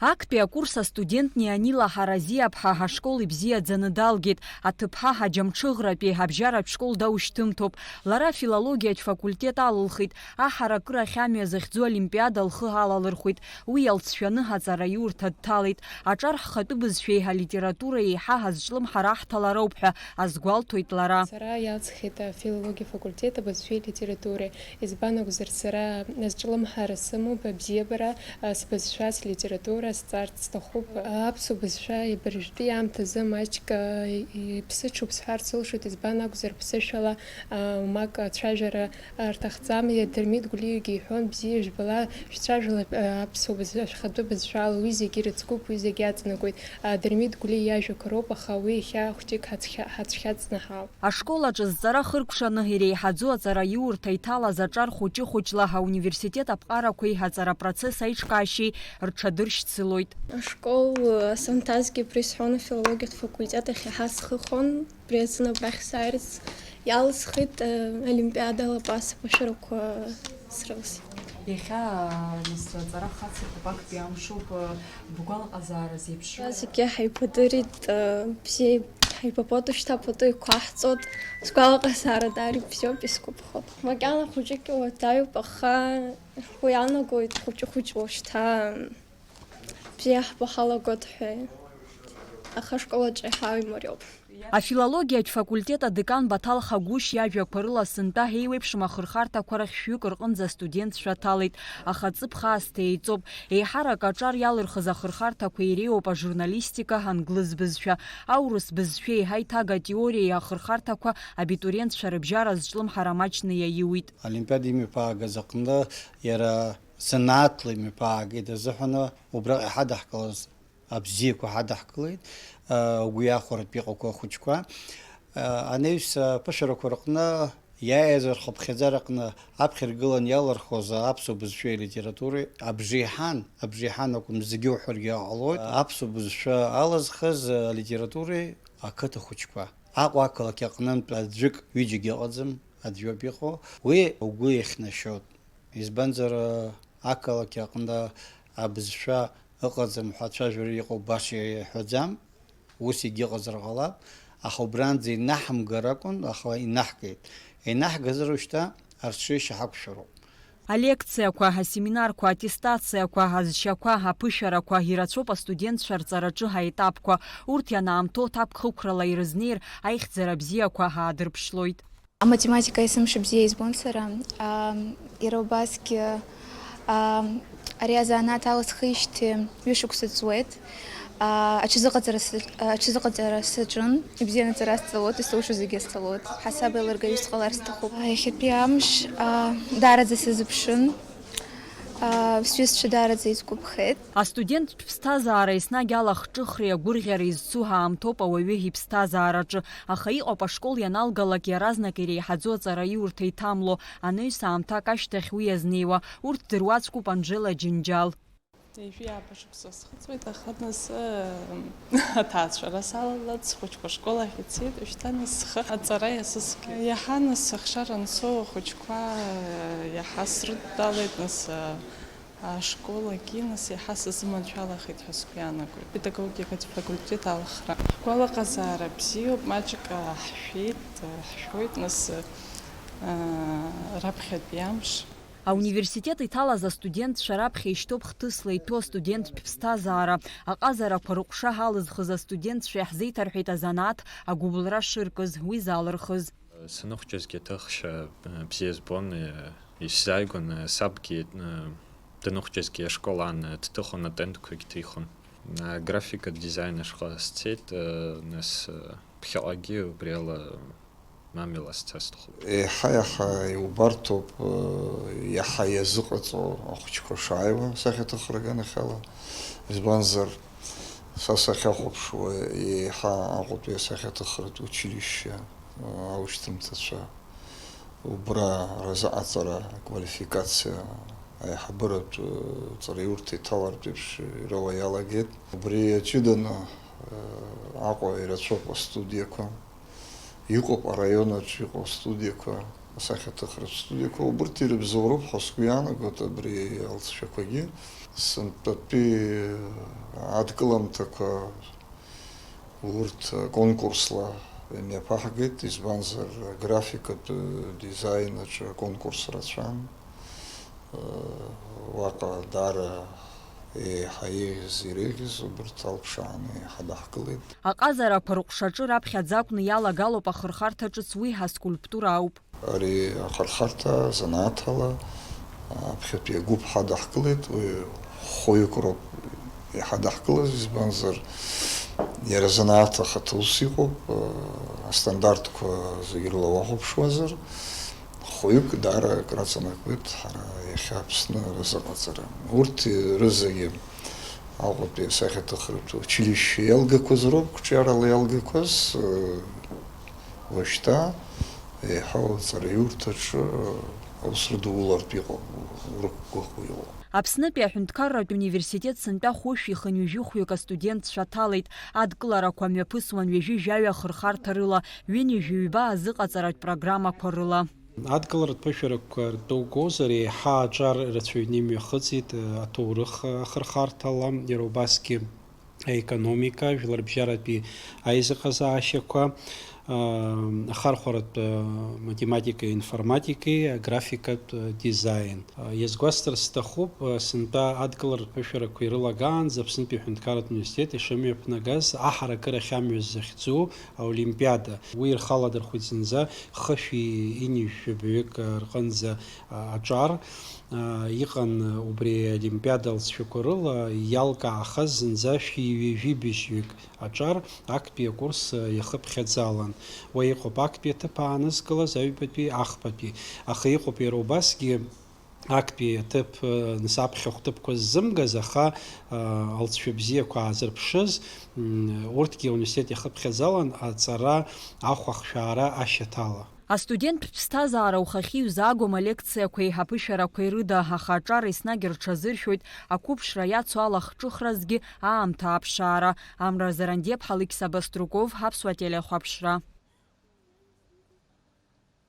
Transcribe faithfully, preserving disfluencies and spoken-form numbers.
Актәи акурс астудент Неонила Ҳаразиаԥҳа ҳашкол ибзиаӡаны далгеит. Аҭыԥҳа Ҳаџьамҽыӷратәи абжьаратә школ даушьҭымҭоуп. Лара афилологиатә факультет алылхит. Аҳаракырахь амҩа захьӡу олимпиада лхы алалырхәит. Уи иалҵшәаны аҵараиурҭа дҭалеит. Аҿар ҳхатәы бызшәеи алитературеи еиҳа ҳазҿлымҳара аҳҭалароуп ҳәа азгәалҭоит лара. Сара иалҵхьеит афилологиа факультет абызшәеи алитературеи. Избан акәзар, сара азҿлымҳара сымоуп, абзиабара, а, сбызшәа, слитература сҵарц сҭахуп. Аԥсуа бызшәа абыржәтәи аамҭазы маҷк, а, иԥсыҽуп сҳәарц сылшоит, избан акәзар, ԥсышәала, а, умак ацәажәара рҭахӡам. Дырмит Гәлиагьы иҳәон, бзиа жәбала, шәцәажәала, а, аԥсуа бызшәа, шәхатәы бызшәала, уи зегьы ирыцкуп, уи зегьы аҵанакуеит. А, Дырмит Гәлиа иажәақәа роуп, аха уи иахьа хәҷык ҳацхьа-, ҳацәхьаҵны ҳауп. Ашкол аҿы зҵара хыркәшаны иреиҳаӡоу аҵараиурҭа иҭалаз аҿар хәыҷы-хәыҷла ауниверситет аԥҟарақәеи аҵара процесс аиҿкаашьеи рҽадыршьцылоит. Ашкол, э, санҭазгьы абри сҳәон, афилологиатә факультет ахь иаҳа схы хон, абри азын абрахь сааирц иалысхит, э, олимпиада лапас аԥышәарақәа срылсит. Иахьа, нас, аҵара хацыркуп, актәи амшоуп, бгәалаҟазаара зеиԥшроу? Зегьы ҳаибадырит, бзиа ҳаибабоит, шьҭа пату иқәаҳҵоит. Сгәалаҟазаара даара ибзиоуп, исгәаԥхоит. Макьана хәыҷык иуадаҩуп, аха уи иаанагоит хәыҷы-хәыҷла шьҭа бзиа ҳбо ҳалагоит ҳәа. Аха ашкол аҿы иаҳа имариоуп. Афилологиатә факультет адекан Баҭал Хагәышь иажәақәа рыла, сынтәа еиуеиԥшым ахырхарҭақәа рахь шәҩык рҟынӡа астудентцәа ҭалеит, аха ҵыԥх аасҭа еиҵоуп. Еиҳарак аҿар иалырхыз ахырхарҭақәа иреиуоуп ажурналистика, англыз бызшәа, аурыс бызшәеи ҳаиҭага теориеи ахырхарҭақәа абитуриентцәа рыбжьара зҿлымҳара маҷны иаиуит. Олимпиада имҩаԥаагаз аҟны иара занааҭла имҩаԥаагеит азыҳәан убраҟа иҳадаҳкылаз абзиақәа ҳадаҳкылеит, угәы иахәаратәы иҟақәоу ахәыҷқәа. Анаҩс аԥышәарақәа рҟны иааиз рхыԥхьаӡараҟны аԥхьаргылан иалырхуаз аԥсуа бызшәеи алитературеи абжеиҳан, абжеиҳан акәым, зегьы уҳәаргьы ҟалоит. Аԥсуа бызшәа алазхыз алитературеи ақыҭа хәыҷқәа. Аҟәа ақалақь аҟнынтә аӡәык, ҩыџьагьы ыҟаӡам, аӡәоуп иҟоу. Уи угәы иахьнашьоит. Избанзар, ақалақь аҟны абызшәа ыҟаӡам ҳәа ацәажәара иҟоу баша иҳәаӡам, ус егьыҟазар ҟалап, аха убранӡа инаҳмгар акәын, аха инаҳгеит. Инаҳгазар уажәшьҭа арҽеишьа ҳақәшәароуп. Алекциақәа, асеминарқәа, аттестациақәа, азшьақәа, аԥышәарақәа ирацәоуп астудентцәа рҵараҿы аетапқәа. Урҭ ианаамҭоу ҭакԥхықәрала ирызнеир, аихьӡара бзиақәа аадырԥшлоит. Аматематика есымша бзиа избон сара. Ам, иара убасгьы, ам, ари азанааҭ аласхижьҭеи ҩышықәса ҵуеит. А, аҽазыҟаҵара саҿ-, аҽазыҟаҵара саҿын, ибзианы аҵара сҵалоит, исылшо зегьы сҵалоит. Ҳасаб еилыргаҩыс сҟалар сҭахуп. А, иахьатәи амш, а, даараӡа сазыԥшын. А, сҩызцәа даараӡа исгәаԥхеит. Астуденттә ԥсҭазаара еснагь алахҿыхреи агәырӷьареи зцу ҳаамҭоуп ауаҩы иԥсҭазаараҿы, аха иҟоуп ашкол ианалгалак иаразнак иреиҳаӡоу аҵараиурҭа иҭамло, анаҩс аамҭак ашьҭахь уи иазнеиуа, урҭ дыруаӡәкуп Анжела Џьынџьал. Ҩажәи ааба шықәса схыҵуеит, аха нас, ы, аҭаацәара салалан, схәыҷқәа ашкол ахь ицеит, уажәшьҭа нас схы аҵара иасызгеит. Иаҳа нас ахшара ансоу ахәыҷқәа, ы, иаҳа срыдтәалеит, нас, ы, ашкол агьы нас иаҳа сазыманшәалахеит ҳәа сгәы иаанагоит. Педагогикатә факультет алхра. Ҳгәалаҟазаара бзиоуп, маҷк, ы, ҳшәеит, ы, ҳшәоит, нас, ы, раԥхьатәи амш. Ауниверситет иҭалаз астудентцәа раԥхьа ишьҭоуп хҭысла иҭәу астуденттә ԥсҭазаара. Аҟазарақәа рыҟәша ҳалызхыз астудентцәа иаҳзеиҭарҳәеит азанааҭ агәыбылра шыркыз, уи залырхыз. Саныхәҷызгьы аҭыхшьа, э, бзиа збон, э, исзааигәан, э, сабгьы, э, даныхәҷызгьы ашкол аан, э, дҭыхон, атентқәагь ҭихуан. Э, графикатә дизайн ашҟа сцеит, э, нас, э, ԥхьаҟагьы убриала мамила сцар сҭахуп. Еиҳа-еиҳа иубарҭоуп, э, иаҳа иазыҟаҵо ахәыҷқәа шааиуа асахьаҭыхра аганахьала. Избанзар, са сахьахәаԥшуа, еиҳа Аҟәатәи асахьаҭыхратә училишьче, э, аушьҭымҭацәа убра разыҟаҵара, аквалификациа аиҳабыратә, э, ҵараиурҭа иҭалартә еиԥш ирыла иалагеит. Убри иаҷыданы, э, Аҟәа ирацәоуп астудиақәа. Иҟоуп араион аҿы иҟоу астудиақәа, Асахьаҭыхратә студиақәа убырҭ ирыбзоуроуп ҳәа сгәы иаанагоит абри алҵшәақәагьы. Сынтәатәи адкыламҭақәа урҭ конкурсла имҩаԥаҳгеит, избанзар, аграфикатә дизайн аҿы аконкурс рацәан. Уаҟа даара еиҳа еиӷьыз иреиӷьыз убырҭ алԥшааны иҳадаҳкылеит. Аҟазарақәа рыҟәшаҿы раԥхьаӡа акәны иалагалоуп ахырхарҭа ҿыц, уи ҳаскульптура ауп. Ари ахырхарҭа занааҭала аԥхьатәи агәыԥ ҳадаҳкылеит, уи хәҩык роуп иҳадаҳкылаз, избанзар, иара занааҭ ахаҭа ус иҟоуп, астандартқәа зегьы рыла уахәаԥшуазар, хәҩык даара акраҵанакуеит ҳара иахьа Аԥсны рызыҟаҵара. Урҭ рызегьы Аҟәатәи асахьаҭыхратә училишьче иалгақәаз роуп, қәҿиарала иалгақәаз, уажәшьҭа еиҳау аҵараиурҭаҿы аус рыдулартә иҟоуп, урықәгәыӷуа иҟоуп. Аԥснытәи аҳәынҭқарратә университет сынтәа хәышәи хынҩажәи хәҩык астудентцәа ҭалеит. Адкыларақәа мҩаԥысуан ҩажәи жәаҩа ахырхарҭа рыла, ҩынҩажәи ҩба азыҟаҵаратә программақәа рыла. Адкыларатә ԥышәарақәа ртәы угозар, еиҳа аҿар рацәаҩны имҩахыҵит, аҭоурых ахырхарҭала, иара убасгьы аекономика, жәларбжьаратәи аизыҟазаашьақәа, ахархәаратә математикеи информатикеи, аграфикатә дизайн. Иазгәасҭар сҭахуп, сынтәа адкыларатә ԥышәарақәа ирылагаанӡа Аԥснытәи аҳәынҭқарратә университет ишымҩаԥнагаз аҳаракыра ахьамҩа захьӡу аолимпиада. Уи ирхаладырхәит зынӡа хышәи ҩынҩажәи жәабаҩык рҟынӡа аҿар. Иҟан убри аолимпиада алҵшәақәа рыла иалкаахаз зынӡа шәи ҩажәи быжьҩык аҿар актәи акурс иахыԥхьаӡалан. Уа иҟоуп актәи аҭыԥ аанызкылаз аҩбатәи, ахԥатәи. Аха иҟоуп иара убасгьы актәи аҭыԥ, э, нас аԥхьахә ҭыԥқәа ззымгаз, аха, э, алҵшәа бзиақәа аазырԥшыз, м, урҭгьы ауниверситет иахыԥхьаӡалан аҵара ахәахшәаара ашьаҭала. Астуденттә ԥсҭазаара ухахьы иузаагом алекциақәеи аԥышәарақәеи рыда, аха аҿар еснагь рҽазыршәоит, ақәыԥшра иацу алахҿыхразгьы аамҭа аԥшаара. Амра Зарандиаԥҳа, Алықьса Баструков, Аԥсуа телехәаԥшра.